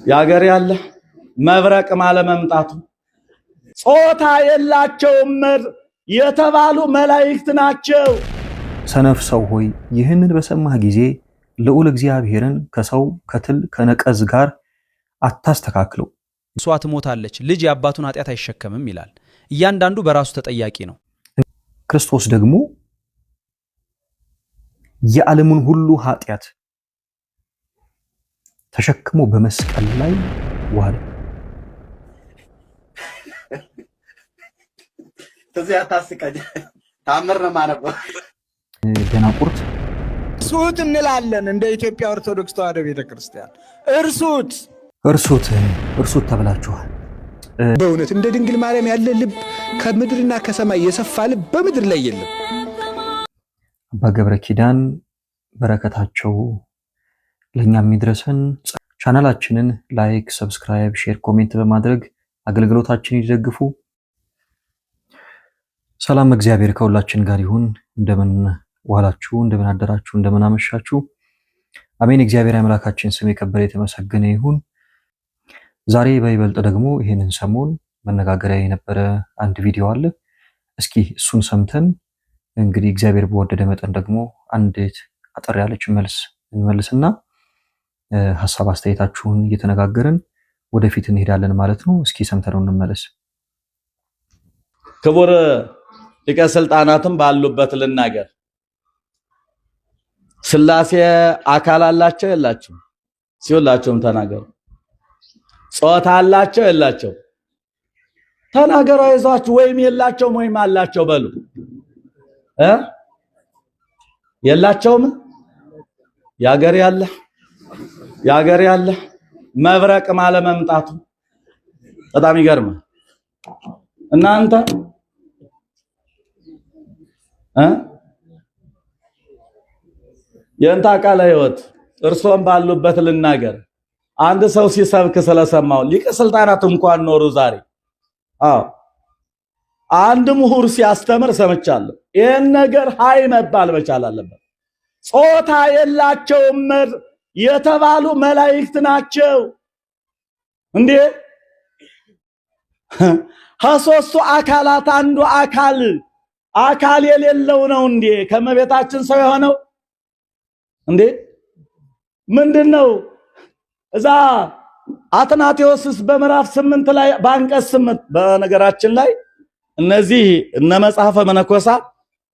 የአገር ያለ መብረቅ ማለመምጣቱ ጾታ የላቸውም የተባሉ መላእክት ናቸው። ሰነፍ ሰው ሆይ፣ ይህንን በሰማህ ጊዜ ልዑል እግዚአብሔርን ከሰው፣ ከትል፣ ከነቀዝ ጋር አታስተካክለው። እሷ ትሞታለች፣ ልጅ የአባቱን ኃጢአት አይሸከምም ይላል። እያንዳንዱ በራሱ ተጠያቂ ነው። ክርስቶስ ደግሞ የዓለሙን ሁሉ ኃጢአት ተሸክሞ በመስቀል ላይ ዋለ። እዚያ ታስቀኝ ታምር ነው የማነበው። ደናቁርት እርሱት እንላለን። እንደ ኢትዮጵያ ኦርቶዶክስ ተዋሕዶ ቤተክርስቲያን እርሱት። እርሱት፣ እርሱት ተብላችኋል። በእውነት እንደ ድንግል ማርያም ያለ ልብ፣ ከምድርና ከሰማይ የሰፋ ልብ በምድር ላይ የለም። አባ ገብረ ኪዳን በረከታቸው ለእኛ የሚድረሰን። ቻናላችንን like፣ subscribe፣ share፣ comment በማድረግ አገልግሎታችንን ይደግፉ። ሰላም እግዚአብሔር ከሁላችን ጋር ይሁን። እንደምን ዋላችሁ? እንደምን አደራችሁ? እንደምን አመሻችሁ? አሜን። እግዚአብሔር አምላካችን ስም የከበረ የተመሰገነ ይሁን። ዛሬ በይበልጥ ደግሞ ይህንን ሰሞን መነጋገሪያ የነበረ አንድ ቪዲዮ አለ። እስኪ እሱን ሰምተን እንግዲህ እግዚአብሔር በወደደ መጠን ደግሞ አንዲት አጠር ያለች መልስ እንመልስና ሀሳብ አስተያየታችሁን እየተነጋገርን ወደፊት እንሄዳለን ማለት ነው። እስኪ ሰምተነው እንመለስ። ክቡር ሊቀ ስልጣናትም ባሉበት ልናገር፣ ስላሴ አካል አላቸው የላቸው? ሲውላቸውም ተናገሩ። ጾታ አላቸው የላቸው? ተናገሩ። አይዟችሁ፣ ወይም የላቸውም ወይም አላቸው በሉ። እ የላቸውም። ያገር ያለ፣ ያገር ያለ መብረቅ ማለመምጣቱ በጣም ይገርማል። እናንተ እ የእንታ ቃለ ሕይወት እርሶም ባሉበት ልናገር፣ አንድ ሰው ሲሰብክ ስለሰማው ሊቀ ስልጣናት እንኳን ኖሩ ዛሬ፣ አዎ፣ አንድ ምሁር ሲያስተምር ሰምቻለሁ። ይህን ነገር ሃይ መባል መቻል አለበት። ጾታ የላቸውም የተባሉ መላእክት ናቸው እንዴ? ከሶስቱ አካላት አንዱ አካል አካል የሌለው ነው እንዴ? ከመቤታችን ሰው የሆነው እንዴ? ምንድነው? እዛ አትናቴዎስስ በምዕራፍ 8 ላይ በአንቀጽ 8፣ በነገራችን ላይ እነዚህ እነ መጽሐፈ መነኮሳት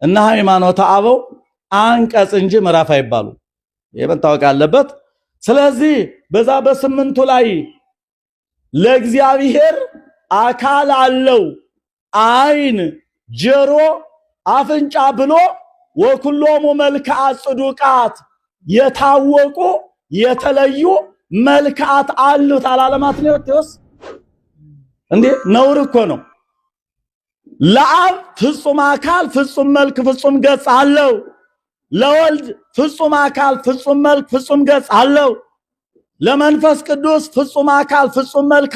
እነ ሃይማኖተ አበው አንቀጽ እንጂ ምዕራፍ አይባሉ። ይሄ መታወቅ አለበት። ስለዚህ በዛ በስምንቱ ላይ ለእግዚአብሔር አካል አለው፣ አይን፣ ጀሮ፣ አፍንጫ ብሎ ወኩሎሙ መልክዓ ጽዱቃት የታወቁ የተለዩ መልክዓት አሉት አላለም አትናቴዎስ? እንዴ፣ ነውር እኮ ነው። ለአብ ፍጹም አካል፣ ፍጹም መልክ፣ ፍጹም ገጽ አለው። ለወልድ ፍጹም አካል፣ ፍጹም መልክ፣ ፍጹም ገጽ አለው። ለመንፈስ ቅዱስ ፍጹም አካል፣ ፍጹም መልክ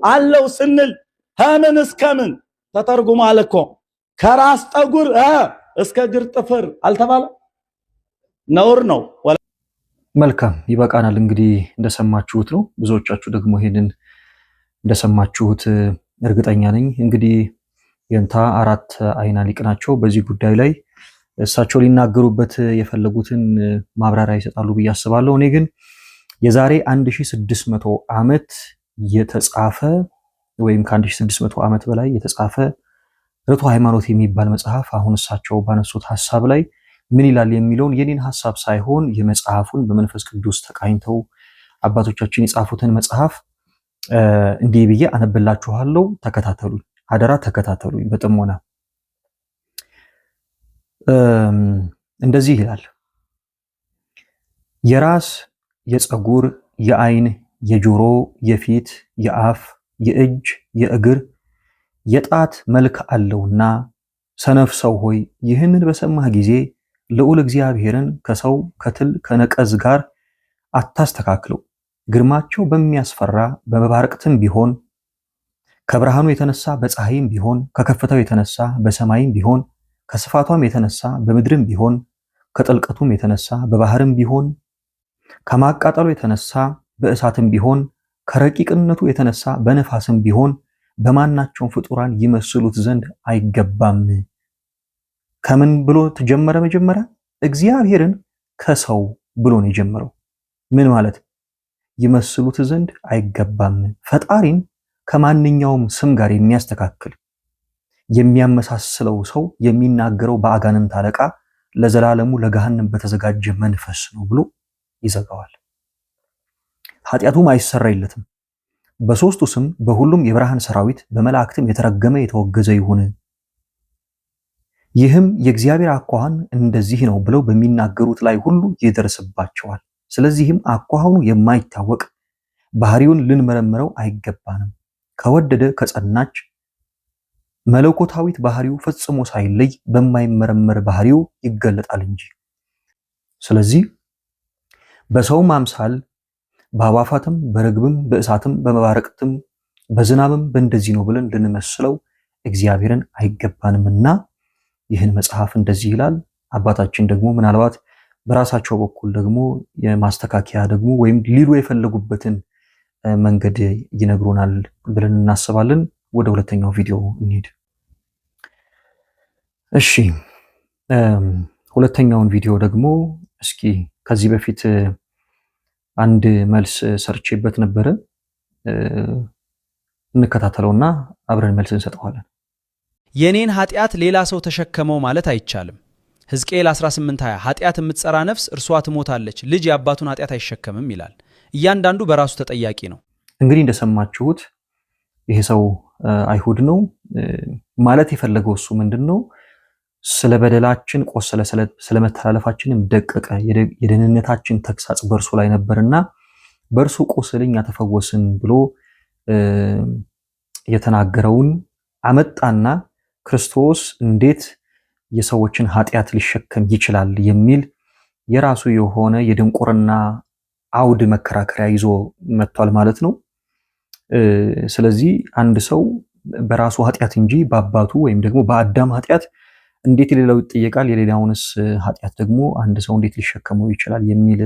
አለው ስንል ከምን እስከ ምን ተተርጉሟል እኮ? ከራስ ጠጉር እስከ እግር ጥፍር አልተባለ? ነውር ነው። መልካም፣ ይበቃናል። እንግዲህ እንደሰማችሁት ነው። ብዙዎቻችሁ ደግሞ ይሄንን እንደሰማችሁት እርግጠኛ ነኝ። እንግዲህ የንታ አራት አይና ሊቅ ናቸው። በዚህ ጉዳይ ላይ እሳቸው ሊናገሩበት የፈለጉትን ማብራሪያ ይሰጣሉ ብዬ አስባለሁ። እኔ ግን የዛሬ 1600 ዓመት የተጻፈ ወይም ከ1600 ዓመት በላይ የተጻፈ ርቱዐ ሃይማኖት የሚባል መጽሐፍ አሁን እሳቸው ባነሱት ሀሳብ ላይ ምን ይላል የሚለውን የኔን ሀሳብ ሳይሆን የመጽሐፉን በመንፈስ ቅዱስ ተቃኝተው አባቶቻችን የጻፉትን መጽሐፍ እንዲህ ብዬ አነብላችኋለሁ። ተከታተሉኝ፣ አደራ ተከታተሉኝ በጥሞና። እንደዚህ ይላል። የራስ፣ የፀጉር፣ የአይን፣ የጆሮ፣ የፊት፣ የአፍ፣ የእጅ፣ የእግር፣ የጣት መልክ አለውና ሰነፍ ሰው ሆይ፣ ይህንን በሰማህ ጊዜ ልዑል እግዚአብሔርን ከሰው፣ ከትል፣ ከነቀዝ ጋር አታስተካክለው። ግርማቸው በሚያስፈራ በመባረቅትም ቢሆን፣ ከብርሃኑ የተነሳ በፀሐይም ቢሆን፣ ከከፍታው የተነሳ በሰማይም ቢሆን፣ ከስፋቷም የተነሳ በምድርም ቢሆን፣ ከጥልቀቱም የተነሳ በባህርም ቢሆን፣ ከማቃጠሉ የተነሳ በእሳትም ቢሆን ከረቂቅነቱ የተነሳ በነፋስም ቢሆን በማናቸውም ፍጡራን ይመስሉት ዘንድ አይገባም። ከምን ብሎ ተጀመረ? መጀመሪያ እግዚአብሔርን ከሰው ብሎ ነው የጀመረው። ምን ማለት ይመስሉት ዘንድ አይገባም። ፈጣሪን ከማንኛውም ስም ጋር የሚያስተካክል የሚያመሳስለው ሰው የሚናገረው በአጋንንት አለቃ ለዘላለሙ ለገሃነም በተዘጋጀ መንፈስ ነው ብሎ ይዘጋዋል። ኃጢአቱም አይሰራይለትም። በሶስቱ ስም በሁሉም የብርሃን ሰራዊት በመላእክትም የተረገመ የተወገዘ ይሁን። ይህም የእግዚአብሔር አኳኋን እንደዚህ ነው ብለው በሚናገሩት ላይ ሁሉ ይደርስባቸዋል። ስለዚህም አኳኋኑ የማይታወቅ ባህሪውን ልንመረምረው አይገባንም። ከወደደ ከጸናች መለኮታዊት ባህሪው ፈጽሞ ሳይለይ በማይመረመር ባህሪው ይገለጣል እንጂ። ስለዚህ በሰውም አምሳል በአዕዋፋትም በርግብም በእሳትም በመባረቅትም በዝናብም በእንደዚህ ነው ብለን ልንመስለው እግዚአብሔርን አይገባንምና ይህን መጽሐፍ እንደዚህ ይላል። አባታችን ደግሞ ምናልባት በራሳቸው በኩል ደግሞ የማስተካከያ ደግሞ ወይም ሊሉ የፈለጉበትን መንገድ ይነግሩናል ብለን እናስባለን። ወደ ሁለተኛው ቪዲዮ እንሂድ። እሺ፣ ሁለተኛውን ቪዲዮ ደግሞ እስኪ ከዚህ በፊት አንድ መልስ ሰርቼበት ነበረ። እንከታተለውና አብረን መልስ እንሰጠዋለን። የኔን ኃጢአት ሌላ ሰው ተሸከመው ማለት አይቻልም። ሕዝቅኤል 18:20 ኃጢአት የምትሠራ ነፍስ እርሷ ትሞታለች፣ ልጅ የአባቱን ኃጢአት አይሸከምም ይላል። እያንዳንዱ በራሱ ተጠያቂ ነው። እንግዲህ እንደሰማችሁት ይሄ ሰው አይሁድ ነው። ማለት የፈለገው እሱ ምንድን ነው? ስለ በደላችን ቆሰለ፣ ስለ መተላለፋችንም ደቀቀ፣ የደህንነታችን ተግሳጽ በእርሱ ላይ ነበርና በእርሱ ቁስል እኛ ተፈወስን ብሎ የተናገረውን አመጣና ክርስቶስ እንዴት የሰዎችን ኃጢአት ሊሸከም ይችላል የሚል የራሱ የሆነ የድንቁርና አውድ መከራከሪያ ይዞ መጥቷል ማለት ነው። ስለዚህ አንድ ሰው በራሱ ኃጢአት እንጂ በአባቱ ወይም ደግሞ በአዳም ኃጢአት እንዴት የሌላው ይጠየቃል? የሌላውንስ ኃጢአት ደግሞ አንድ ሰው እንዴት ሊሸከመው ይችላል? የሚል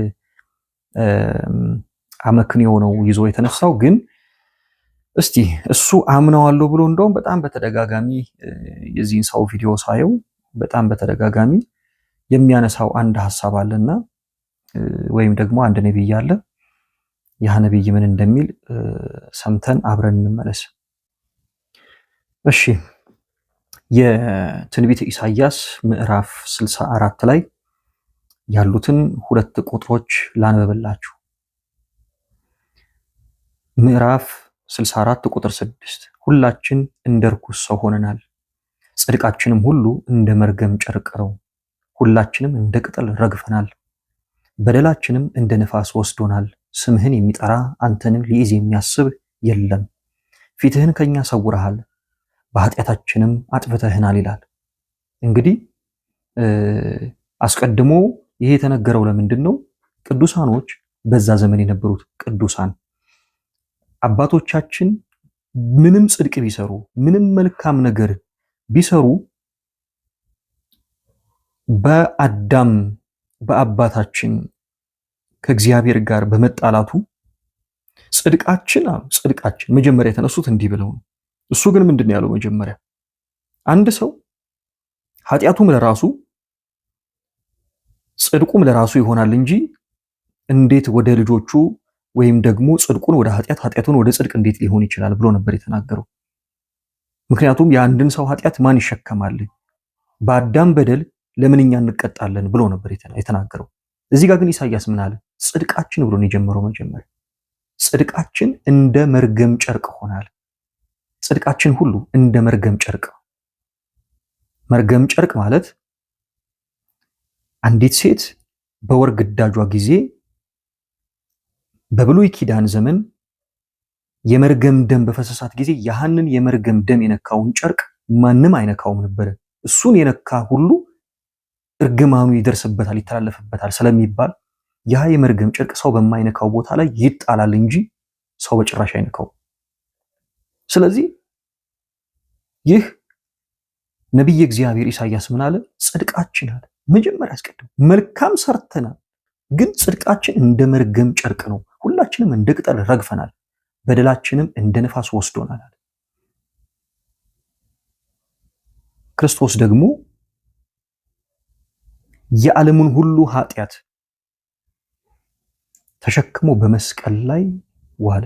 አመክንዮ ነው ይዞ የተነሳው። ግን እስቲ እሱ አምነዋለሁ ብሎ እንደውም በጣም በተደጋጋሚ የዚህን ሰው ቪዲዮ ሳየው በጣም በተደጋጋሚ የሚያነሳው አንድ ሀሳብ አለና ወይም ደግሞ አንድ ነቢይ አለ። ያ ነቢይ ምን እንደሚል ሰምተን አብረን እንመለስ። እሺ፣ የትንቢተ ኢሳይያስ ምዕራፍ 64 ላይ ያሉትን ሁለት ቁጥሮች ላንብብላችሁ። ምዕራፍ 64 ቁጥር 6 ሁላችን እንደ ርኩስ ሰው ሆነናል፣ ጽድቃችንም ሁሉ እንደ መርገም ጨርቅ ነው። ሁላችንም እንደ ቅጠል ረግፈናል፣ በደላችንም እንደ ነፋስ ወስዶናል። ስምህን የሚጠራ አንተንም ሊይዝ የሚያስብ የለም። ፊትህን ከኛ ሰውረሃል፣ በኃጢአታችንም አጥፍተህናል ይላል። እንግዲህ አስቀድሞ ይሄ የተነገረው ለምንድን ነው? ቅዱሳኖች በዛ ዘመን የነበሩት ቅዱሳን አባቶቻችን ምንም ጽድቅ ቢሰሩ ምንም መልካም ነገር ቢሰሩ በአዳም በአባታችን ከእግዚአብሔር ጋር በመጣላቱ ጽድቃችን ጽድቃችን መጀመሪያ የተነሱት እንዲህ ብለው ነው። እሱ ግን ምንድን ነው ያለው? መጀመሪያ አንድ ሰው ኃጢአቱም ለራሱ ጽድቁም ለራሱ ይሆናል እንጂ እንዴት ወደ ልጆቹ ወይም ደግሞ ጽድቁን ወደ ኃጢአት ኃጢአቱን ወደ ጽድቅ እንዴት ሊሆን ይችላል ብሎ ነበር የተናገረው። ምክንያቱም የአንድን ሰው ኃጢአት ማን ይሸከማል? በአዳም በደል ለምን እኛ እንቀጣለን ብሎ ነበር የተናገረው። እዚህ ጋር ግን ኢሳይያስ ምን አለ? ጽድቃችን ብሎ ነው የጀመረው። መጀመሪያ ጽድቃችን እንደ መርገም ጨርቅ ሆናል። ጽድቃችን ሁሉ እንደ መርገም ጨርቅ። መርገም ጨርቅ ማለት አንዲት ሴት በወር ግዳጇ ጊዜ በብሉይ ኪዳን ዘመን የመርገም ደም በፈሰሳት ጊዜ ያህንን የመርገም ደም የነካውን ጨርቅ ማንም አይነካውም ነበረ። እሱን የነካ ሁሉ እርግማኑ ይደርስበታል፣ ይተላለፍበታል ስለሚባል ያ የመርገም ጨርቅ ሰው በማይነካው ቦታ ላይ ይጣላል እንጂ ሰው በጭራሽ አይነካው። ስለዚህ ይህ ነቢይ እግዚአብሔር ኢሳይያስ ምን አለ? ጽድቃችን አለ መጀመሪያ አስቀድሞ መልካም ሰርተናል፣ ግን ጽድቃችን እንደ መርገም ጨርቅ ነው። ሁላችንም እንደ ቅጠል ረግፈናል፣ በደላችንም እንደ ነፋስ ወስዶናል አለ። ክርስቶስ ደግሞ የዓለሙን ሁሉ ኃጢአት ተሸክሞ በመስቀል ላይ ዋለ።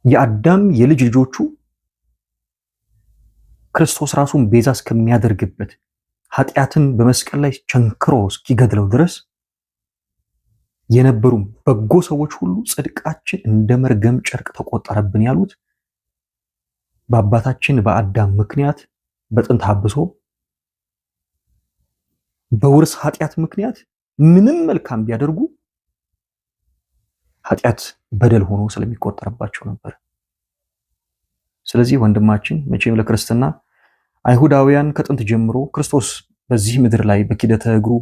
የአዳም የልጅ ልጆቹ ክርስቶስ ራሱን ቤዛ እስከሚያደርግበት ኃጢአትን በመስቀል ላይ ቸንክሮ እስኪገድለው ድረስ የነበሩ በጎ ሰዎች ሁሉ ጽድቃችን እንደ መርገም ጨርቅ ተቆጠረብን ያሉት በአባታችን በአዳም ምክንያት በጥንተ አብሶ በውርስ ኃጢአት ምክንያት ምንም መልካም ቢያደርጉ ኃጢአት በደል ሆኖ ስለሚቆጠርባቸው ነበር። ስለዚህ ወንድማችን መቼም ለክርስትና አይሁዳውያን ከጥንት ጀምሮ ክርስቶስ በዚህ ምድር ላይ በኪደተ እግሩ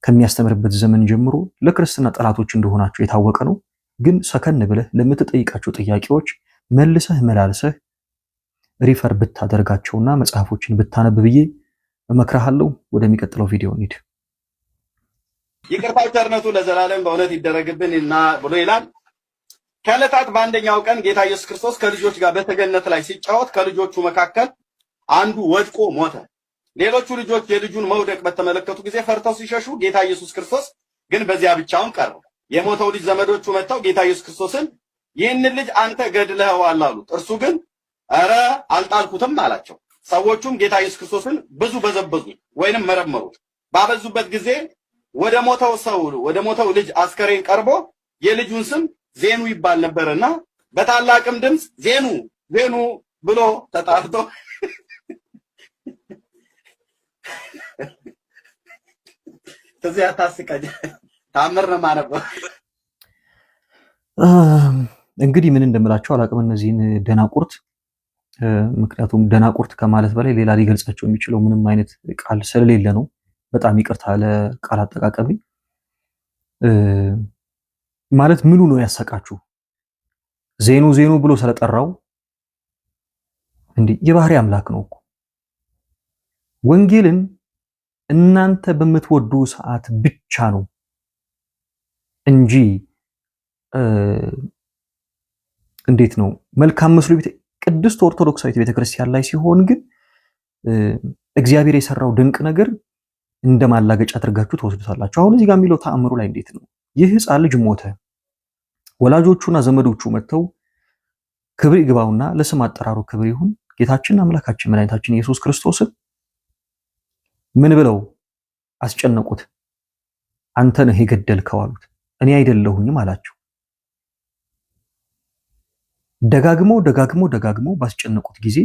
ከሚያስተምርበት ዘመን ጀምሮ ለክርስትና ጠላቶች እንደሆናቸው የታወቀ ነው። ግን ሰከን ብለህ ለምትጠይቃቸው ጥያቄዎች መልሰህ መላልሰህ refer ብታደርጋቸውና መጽሐፎችን ብታነብ ብዬ እመክርሃለሁ። ወደሚቀጥለው ቪዲዮ እንሂድ። ይቅርታው ቸርነቱ ለዘላለም በእውነት ይደረግብን እና ብሎ ይላል። ከዕለታት በአንደኛው ቀን ጌታ ኢየሱስ ክርስቶስ ከልጆች ጋር በተገነት ላይ ሲጫወት ከልጆቹ መካከል አንዱ ወድቆ ሞተ። ሌሎቹ ልጆች የልጁን መውደቅ በተመለከቱ ጊዜ ፈርተው ሲሸሹ፣ ጌታ ኢየሱስ ክርስቶስ ግን በዚያ ብቻውን ቀረ። የሞተው ልጅ ዘመዶቹ መጥተው ጌታ ኢየሱስ ክርስቶስን ይህንን ልጅ አንተ ገድለኸዋል አሉት። እርሱ ግን ኧረ አልጣልኩትም አላቸው። ሰዎቹም ጌታ ኢየሱስ ክርስቶስን ብዙ በዘበዙት ወይንም መረመሩት። ባበዙበት ጊዜ ወደ ሞተው ሰው ወደ ሞተው ልጅ አስከሬን ቀርቦ የልጁን ስም ዜኑ ይባል ነበርና በታላቅም ድምፅ ዜኑ ዜኑ ብሎ ተጣርቶ እዚህ አታስቀኝ፣ ታምር ነው የማነበው። እንግዲህ ምን እንደምላቸው አላቅም እነዚህን ደናቁርት። ምክንያቱም ደናቁርት ከማለት በላይ ሌላ ሊገልጻቸው የሚችለው ምንም አይነት ቃል ስለሌለ ነው። በጣም ይቅርታ ለቃል አጠቃቀሚ። ማለት ምኑ ነው ያሳቃችሁ? ዜኑ ዜኑ ብሎ ስለጠራው እንዲህ የባህሪ አምላክ ነው እኮ። ወንጌልን እናንተ በምትወዱ ሰዓት ብቻ ነው እንጂ እንዴት ነው መልካም መስሎ ቅድስት ኦርቶዶክሳዊት ቤተክርስቲያን ላይ ሲሆን ግን እግዚአብሔር የሰራው ድንቅ ነገር እንደ ማላገጫ አድርጋችሁ ትወስዱታላችሁ። አሁን እዚህ ጋር የሚለው ተአምሩ ላይ እንዴት ነው ይህ ሕፃን ልጅ ሞተ፣ ወላጆቹና ዘመዶቹ መጥተው ክብር ይግባውና ለስም አጠራሩ ክብር ይሁን ጌታችን አምላካችን መድኃኒታችን ኢየሱስ ክርስቶስን ምን ብለው አስጨነቁት? አንተ ነህ የገደልከው አሉት። እኔ አይደለሁኝም አላቸው። ደጋግሞ ደጋግሞ ደጋግሞ ባስጨነቁት ጊዜ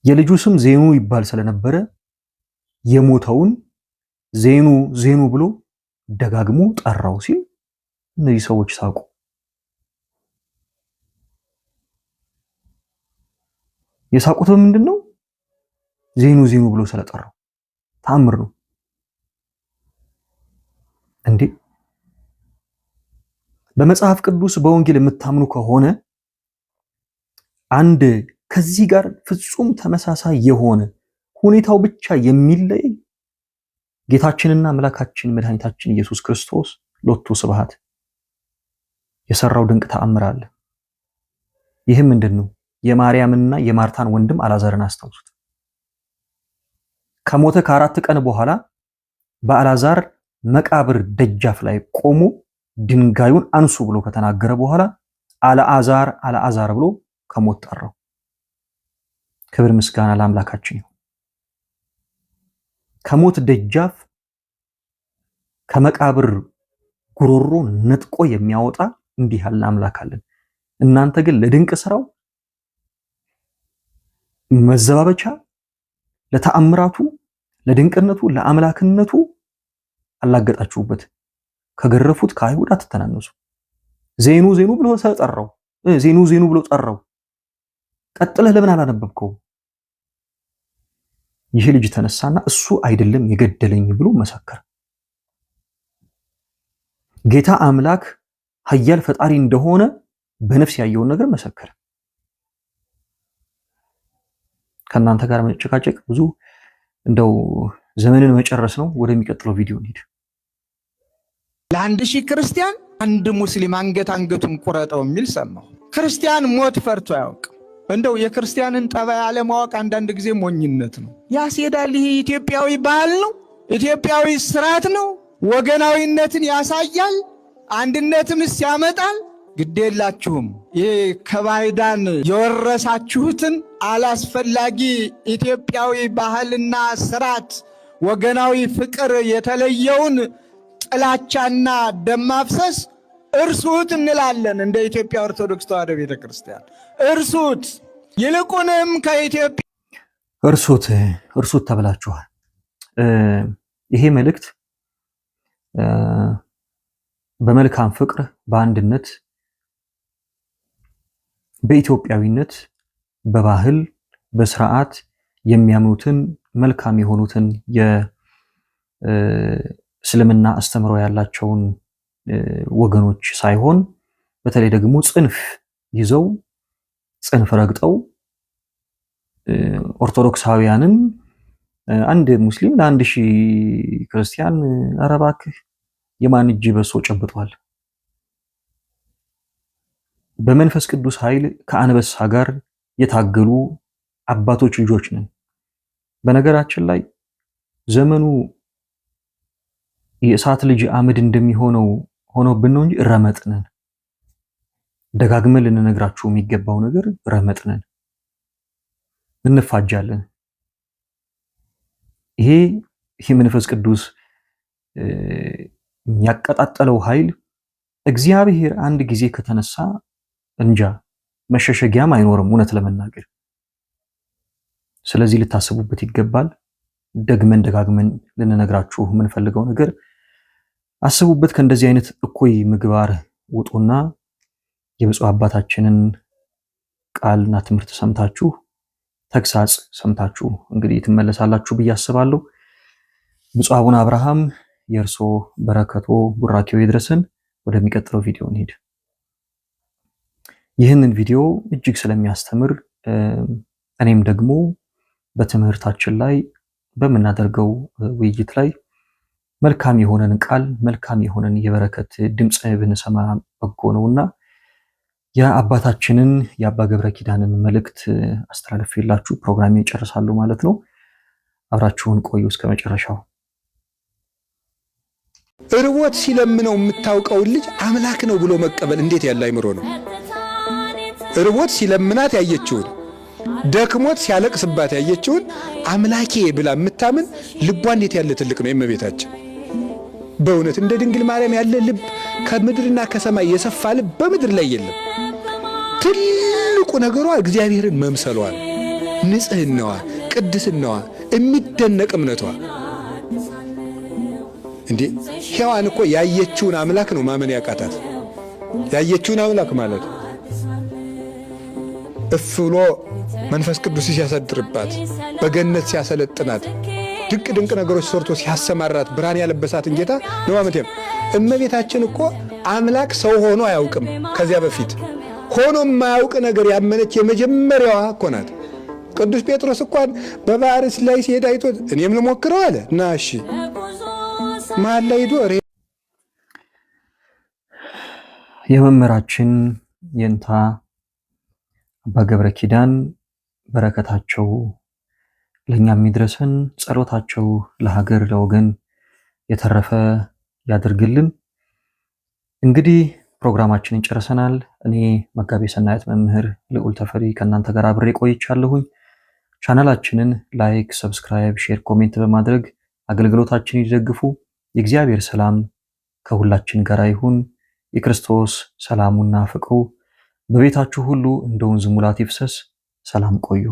የልጁ ስም ዜኑ ይባል ስለነበረ የሞተውን ዜኑ ዜኑ ብሎ ደጋግሞ ጠራው ሲል እነዚህ ሰዎች ሳቁ። የሳቁት ምንድን ነው? ዜኑ ዜኑ ብሎ ስለጠራው ተአምር ነው እንዴ? በመጽሐፍ ቅዱስ በወንጌል የምታምኑ ከሆነ አንድ ከዚህ ጋር ፍጹም ተመሳሳይ የሆነ ሁኔታው ብቻ የሚለይ ጌታችንና አምላካችን መድኃኒታችን ኢየሱስ ክርስቶስ ሎቱ ስብሐት የሰራው ድንቅ ተአምር አለ። ይህም ምንድን ነው? የማርያምንና የማርታን ወንድም አላዛርን አስታውሱት። ከሞተ ከ4 ቀን በኋላ በአላዛር መቃብር ደጃፍ ላይ ቆሞ ድንጋዩን አንሱ ብሎ ከተናገረ በኋላ አልዓዛር አልዓዛር ብሎ ከሞት ጠራው። ክብር ምስጋና ለአምላካችን ይሁን። ከሞት ደጃፍ ከመቃብር ጉሮሮ ነጥቆ የሚያወጣ እንዲህ ያለ አምላክ አለን። እናንተ ግን ለድንቅ ስራው መዘባበቻ፣ ለተአምራቱ፣ ለድንቅነቱ፣ ለአምላክነቱ አላገጣችሁበት። ከገረፉት ከአይሁድ አትተናነሱ። ዜኑ ዜኑ ብሎ ጠራው። ዜኑ ዜኑ ብሎ ጠራው። ቀጥለህ ለምን አላነበብከው? ይህ ልጅ ተነሳና እሱ አይደለም የገደለኝ ብሎ መሰከረ። ጌታ አምላክ ኃያል ፈጣሪ እንደሆነ በነፍስ ያየውን ነገር መሰከረ። ከእናንተ ጋር መጨቃጨቅ ብዙ እንደው ዘመንን መጨረስ ነው። ወደሚቀጥለው ቪዲዮ እንሂድ። ለ1,000 ክርስቲያን አንድ ሙስሊም አንገት አንገቱን ቁረጠው የሚል ሰማሁ። ክርስቲያን ሞት ፈርቶ አያውቅም። እንደው የክርስቲያንን ጠባይ አለማወቅ አንዳንድ ጊዜ ሞኝነት ነው። ያስሄዳል። ይሄ ኢትዮጵያዊ ባህል ነው፣ ኢትዮጵያዊ ስርዓት ነው። ወገናዊነትን ያሳያል፣ አንድነትምስ ያመጣል። ግድ የላችሁም። ይህ ከባዕዳን የወረሳችሁትን አላስፈላጊ ኢትዮጵያዊ ባህልና ስርዓት፣ ወገናዊ ፍቅር የተለየውን ጥላቻና ደም ማፍሰስ እርሱት እንላለን። እንደ ኢትዮጵያ ኦርቶዶክስ ተዋሕዶ ቤተ ክርስቲያን እርሱት። ይልቁንም ከኢትዮጵያ እርሱት እርሱት ተብላችኋል። ይሄ መልእክት በመልካም ፍቅር፣ በአንድነት፣ በኢትዮጵያዊነት፣ በባህል፣ በስርዓት የሚያምኑትን መልካም የሆኑትን የእስልምና አስተምህሮ ያላቸውን ወገኖች ሳይሆን በተለይ ደግሞ ጽንፍ ይዘው ጽንፍ ረግጠው ኦርቶዶክሳውያንን አንድ ሙስሊም ለ1,000 ክርስቲያን ኧረ እባክህ የማን እጅ በሶ ጨብጧል? በመንፈስ ቅዱስ ኃይል ከአንበሳ ጋር የታገሉ አባቶች ልጆች ነን። በነገራችን ላይ ዘመኑ የእሳት ልጅ አመድ እንደሚሆነው ሆኖብን ነው እንጂ ረመጥ ነን። ደጋግመን ልንነግራችሁ የሚገባው ነገር ረመጥ ነን፣ እንፋጃለን። ይሄ የመንፈስ ቅዱስ ያቀጣጠለው ኃይል እግዚአብሔር አንድ ጊዜ ከተነሳ እንጃ መሸሸጊያም አይኖርም እውነት ለመናገር። ስለዚህ ልታስቡበት ይገባል። ደግመን ደጋግመን ልንነግራችሁ የምንፈልገው ነገር አስቡበት። ከእንደዚህ አይነት እኩይ ምግባር ውጡና የብፁዕ አባታችንን ቃልና ትምህርት ሰምታችሁ ተግሳጽ ሰምታችሁ እንግዲህ ትመለሳላችሁ ብዬ አስባለሁ። ብፁዕ አቡነ አብርሃም የእርሶ በረከቶ ቡራኬው ይድረሰን። ወደሚቀጥለው ቪዲዮ እንሂድ። ይህንን ቪዲዮ እጅግ ስለሚያስተምር እኔም ደግሞ በትምህርታችን ላይ በምናደርገው ውይይት ላይ መልካም የሆነን ቃል መልካም የሆነን የበረከት ድምፅ ብንሰማ በጎ ነውና የአባታችንን የአባ ገብረ ኪዳንን መልእክት አስተላልፌላችሁ ፕሮግራሜን እጨርሳለሁ ማለት ነው። አብራችሁን ቆዩ እስከ መጨረሻው። እርቦት ሲለምነው የምታውቀውን ልጅ አምላክ ነው ብሎ መቀበል እንዴት ያለ አይምሮ ነው? እርቦት ሲለምናት ያየችውን፣ ደክሞት ሲያለቅስባት ያየችውን አምላኬ ብላ የምታምን ልቧ እንዴት ያለ ትልቅ ነው የእመቤታችን። በእውነት እንደ ድንግል ማርያም ያለ ልብ ከምድርና ከሰማይ የሰፋ ልብ በምድር ላይ የለም። ትልቁ ነገሯ እግዚአብሔርን መምሰሏ፣ ንጽህናዋ፣ ቅድስናዋ፣ የሚደነቅ እምነቷ። እንዴ ሔዋን እኮ ያየችውን አምላክ ነው ማመን ያቃታት። ያየችውን አምላክ ማለት እፍ ብሎ መንፈስ ቅዱስ ሲያሳድርባት፣ በገነት ሲያሰለጥናት፣ ድንቅ ድንቅ ነገሮች ሰርቶ ሲያሰማራት፣ ብርሃን ያለበሳትን ጌታ ነው ማመን። እመቤታችን እኮ አምላክ ሰው ሆኖ አያውቅም። ከዚያ በፊት ሆኖ የማያውቅ ነገር ያመነች የመጀመሪያዋ እኮ ናት። ቅዱስ ጴጥሮስ እንኳን በባህር ላይ ሲሄድ አይቶት እኔም ልሞክረው አለ እና እሺ መሀል ላይ ሄዶ የመምህራችን የንታ አባ ገብረ ኪዳን በረከታቸው ለእኛ የሚድረሰን፣ ጸሎታቸው ለሀገር ለወገን የተረፈ ያድርግልን። እንግዲህ ፕሮግራማችንን ጨርሰናል። እኔ መጋቤ ሰናያት መምህር ልዑል ተፈሪ ከእናንተ ጋር አብሬ ቆይቻለሁኝ። ቻናላችንን like፣ subscribe፣ share፣ comment በማድረግ አገልግሎታችንን ይደግፉ። የእግዚአብሔር ሰላም ከሁላችን ጋር ይሁን። የክርስቶስ ሰላሙና ፍቅሩ በቤታችሁ ሁሉ እንደ ወንዝ ሙላት ይፍሰስ። ሰላም ቆዩ።